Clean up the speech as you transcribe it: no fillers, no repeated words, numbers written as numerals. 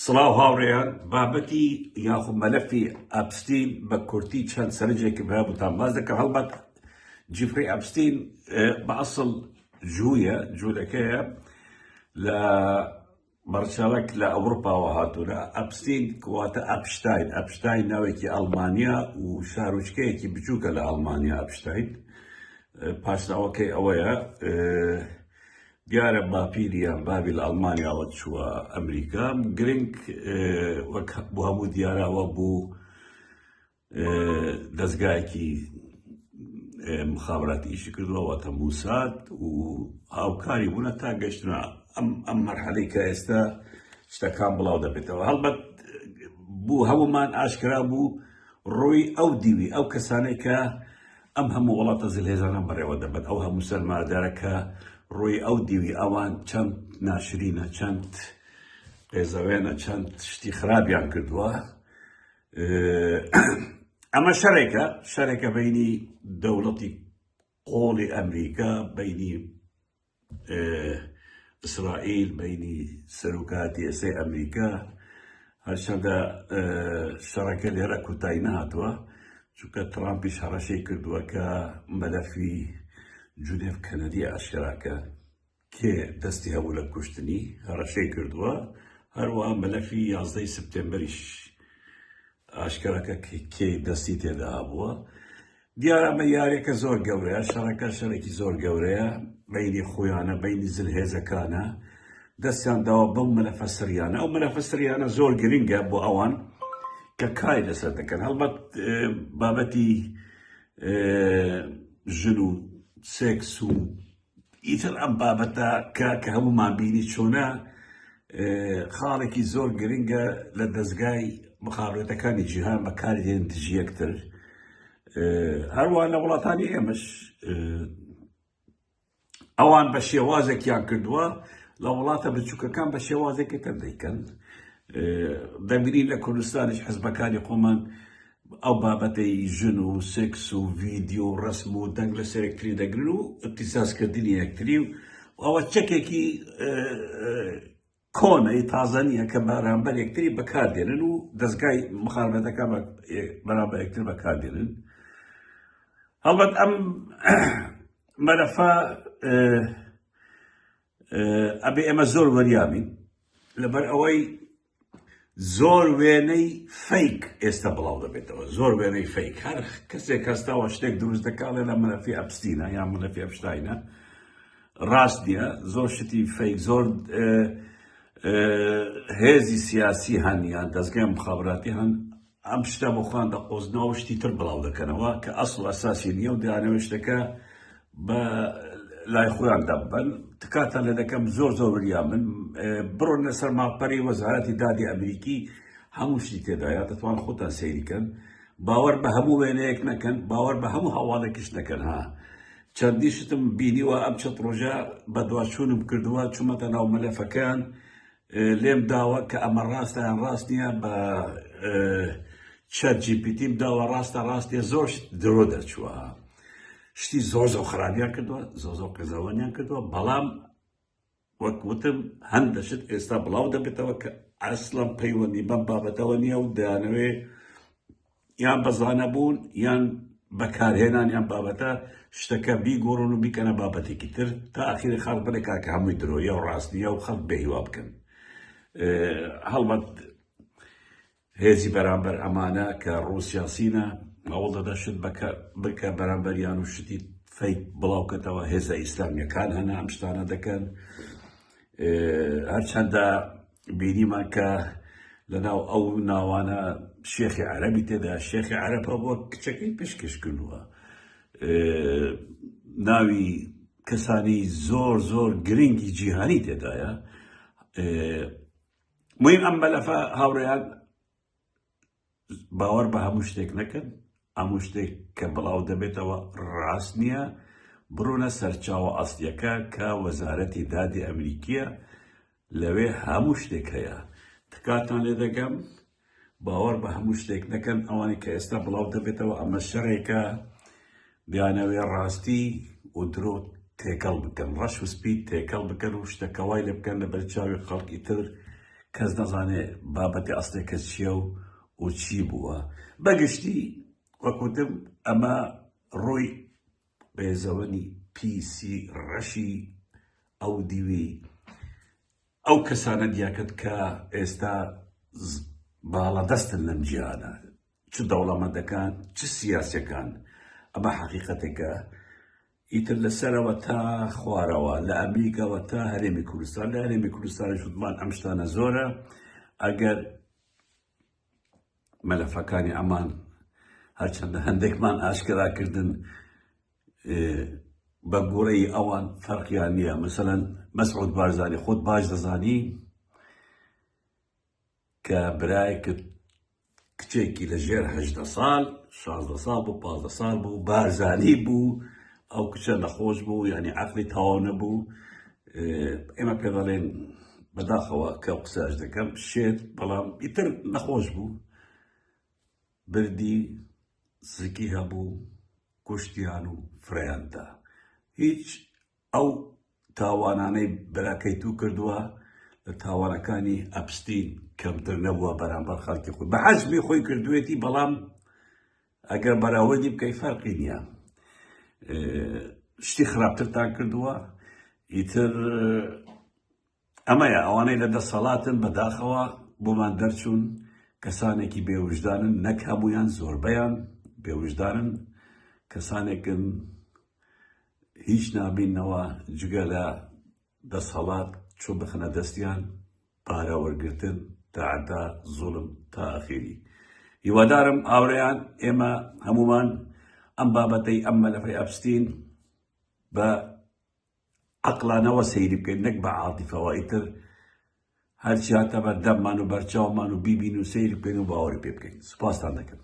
سڵاو هاوڕێیان، بابەتی یاخود مەلەفی ئەپستین بە کورتی چەند سەرنجێکم هەیە بۆتان باس دەکەم. هەڵبەت جیفری ئەپستین بە ئەسڵ جوویە، جوولەکەیە لە بەڕچەڵەک لە ئەوروپاوە هاتوونە. ئەپستین واتە ئەپشتاین، ئەپشتاین ناوێکی ئەڵمانیا و شارۆچکەیەکی بچووکە لە ئەڵمانیا ئەپشتاین پاشناوەکەی ئەوەیە. دیارە باپیری یان بابی لە ئەڵمانیاوە چووە ئەمریکا. گرنگ وەک بۆ هەموو دیارە ئەوە بوو دەزگایەکی مخابراتی ئیشی کردووە واتە موساد و هاوکاری بوونە تا گەشتنە ئەم ئەم مەرحەلەی کە ئێستا شتەکان بڵاو دەبێتەوە. هەڵبەت بوو هەمومان ئاشکرا بوو ڕووی ئەو دیوی ئەو کەسانێک کە ئەم هەموو وڵاتە زلهێزانە بەڕێوە دەبەن، ئەو هەموو سەرمایەدارە کە ڕووی ئەو دیوی ئەوان چەند ناشرینە، چەند قێزەوێنە، چەند شتی خراپیان کردووە. ئەمە شەرێکە، شەرێکە بینی دەوڵەتی قۆڵی ئەمریکا، بینی ئیسرائیل، بەینی سەرۆکایەتی ئێستای ئەمریکا. هەرچەندە شەڕەکە لێرە کوتایی نەهاتووە، چونکە ترامپیش هەڕەشەی کردووە کە مەلەفی جونێف کەنەدی ئاشکراکە کێ دەستی هەبوو لە کوشتنی، هەڕەشەی کردووە. هەروەها مەلەفی یازدەی سپتێمبەریش ئاشکراکە کێ دەستی تێدا هەبووە. دیارە ئەمە یاریەکە زۆر گەورەیە، شەڕەکە شەرێکی زۆر گەورەیە، بەینی خۆیانە، بەینی زلهێزەکانە، دەستیان داوە بەو مەلەفە سریانە. ئەو مەلەفە سریانە زۆر گرنگە بۆ ئەوان کە کاری لەسەر دەکەن. هەڵبەت بابەتی ژن و سێکس و ئیتر ئەم بابەتە کە کە هەموومان بینی چۆنە خاڵێکی زۆر گرنگە لە دەستگای مخابرەتەکانی جیهان بەکاری دێن دژی یەکتر. هەروە لە وڵاتانی ئێمەش ئەوان بە شێوازێکیان کردووە، لە وڵاتە بچووکەکان بە شێوازێکی تر دەیکەن. دەبینین لە کوردستانیش حزبەکانی خۆمان ئەو بابەتەی ژن و سێکس و ڤیدیۆ و ڕەسم و دەنگ لەسەر یەکتری دەگرن و ئیبتیزازکردنی یەکتری و ئەوە چەکێکی کۆنە تازە نییە کە بەرامبەر یەکتری بەکاردێنن و دەستگای مخابراتەکە بەرامبەر یەکتر بەکاردێنن. هەڵبەت ئەم مەلەفە ئەبێ ئێمە زۆر وەریابین، لەبەر ئەوەی زۆر وێنەی fake ئێستا بڵاو دەبێتەوە، زۆر وێنەی fake. هەر کەسێک هەستاوە شتێک دروست دەکاڵێ لە مەلەفی ئەپستینە یان مەلەفی ئەپشتاینە، ڕاست نییە. زۆر شتی fake، زۆر هێزی سیاسی هەن یان دەستگای مخابراتی هەن ئەم شتە بۆ خۆیان دەقۆزنەوە و شتی تر بڵاو دەکەنەوە کە ئەسڵ و ئەساسی نییە و دەیانەوێت شتەکە بە لای خۆیان دەبن. تکاتان لێ دەکەم زۆر زۆر وریا بن، بڕۆن لەسەر ماڵپەری وەزارەتی دادی ئەمریکی، هەموو شتی تێدایە، دەتوان خۆتان سەیری کەن. باوەڕ بە هەموو وێنەیەک نەکەن، باوەڕ بە هەموو هەواڵێکیش نەکەن. ها چەندی شتم بینیوە ئەم چەند ڕۆژە بەدواچوونم کردووە، چوومەتە ناو مەلەفەکەیان، لێم داوە کە ئەمە ڕاستە یان ڕاست نییە، بە ChatGPT م داوە ڕاستە ڕاست نییە، زۆر شت درۆ دەرچووە. شتی زۆر زۆر خراپیان کردووە، زۆر زۆر قێزەوەنیان کردووە، بەڵام وەک وتم هەندە شت ئێستا بڵاو دەبێتەوە کە ئەسڵەن پەیوەندی بەم بابەتەوە نییە و دەیانەوێ یان بە زانابوون یان بەکارهێنان یان بابەتە شتەکە بیگۆڕن و بیکەنە بابەتێکی تر تا ئەخیری خەڵک بڵێ کاکە هەمووی درۆیە و ڕاست نییە و خەڵک بێهیوا بکەن. هەڵبەت هێزی بەرامبەر ئەمانە کە ڕووسیا سینە هەوڵ دەدا شت بکە بەرامبەریان و شتی fake بڵاوکەتەوە. هێزە ئیسلامیەکان هەنە ئەم شتانە دەکەن. هەرچەندە بینیمان کە لەناو ئەو ناوانە شێخی عەرەبی تێدا، شێخی عەرەب هەبووە کچەکەی پێشکەش کردووە، ناوی کەسانی زۆر زۆر گرنگی جیهانی تێدایە. مهم ئەم مەلەفە هاوڕێیان باوەڕ بە هەموو شتێک نەکەن، هەموو شتێک کە بڵاو دەبێتەوە ڕاست نییە، بڕۆنە سەرچاوە ئەسڵیەکە کە وەزارەتی دادی ئەمریکیە، لەوێ هەموو شتێک هەیە. تکاتان لێ دەکەم باوەڕ بە هەموو شتێک نەکەن، ئەوانەی کە ئێستا بڵاو دەبێتەوە ئەمە شەڕێکە دەیانەوێ ڕاستی و درۆ تێکەڵ بکەن، ڕەش و سپی تێکەڵ بکەن و شتەکە وای لێ بکەن لەبەر چاوی خەڵکی تر. کەس نەزانێ بابەتی ئەسڵیەکە چییە و و چی بووە. بەگشتی وەک وتم ئەمە ڕووی قێزەوەنی پیسی ڕەشی ئەو دیوی ئەو کەسانە دیاکرد کە ئێستا باڵادەستن لەم جیهانە، چ دەوڵەمەندەکان چ سیاسیەکان. ئەمە حەقیقەتێکە ئیتر لە سەرەوە تا خوارەوە، لە ئەمریکاوە تا هەرێمی کوردستان، لە هەرێمی کوردستانیش وتمان ئەم شتانە زۆرە. ئەگەر مەلەفەکانی ئەمان هەرچەندە هەندێکمان ئاشکرا کردن بە گوڕەی ئەوان فەرقیان نییە. مەسەلەن مەسعود بارزانی خۆت باش دەزانی کە برایەکت کچێکی لە ژێر 18 ساڵ 16 ساڵ بوو 15 ساڵ بوو بارزانی بوو ئەو کچە نەخۆش بوو یعنی عقلی تەواو نەبوو ئێمە پێ دەڵێن بەداخەوە کە قسەش دەکەم شێت بەڵام ئیتر نەخۆش بوو بردی زکی هەبوو کوشتیان و فرەیاندا هیچ ئەو تاوانانەی براکەی تو کردووە لە تاوانەکانی ئەپستین کەمتر نەبووە بەرامبەر خەڵکی خۆی بە حەجمی خۆی کردوێتی بەڵام ئەگەر بەراوردی بکەی فەرقی نییە شتی خراپترتان کردووە ئیتر ئەمەیە ئەوانەی لە دەسەڵاتن بەداخەوە بۆمان دەرچوون کەسانێکی بێوژدانن نەک هەمویان زۆربەیان بێوژدانن کەسانێکن هیچ نابینەوە جگە لە دەسەڵات چۆن بخەنە دەستیان پارە وەرگرتن تەعدا زوڵم تا ئەخیری هیوادارم هاورێیان ئێمە هەمومان ئەم بابەتەی ئەم مەلەفەی ئەپستین بە عەقڵانەوە سەیری بکەین نەک بە عاتیفەوە ئیتر هەرچی هاتە بەردەممان و بەرچاومان و بیبین و سەیری بکەین و باوەڕی پێ بکەین سوپاستان دەکەم.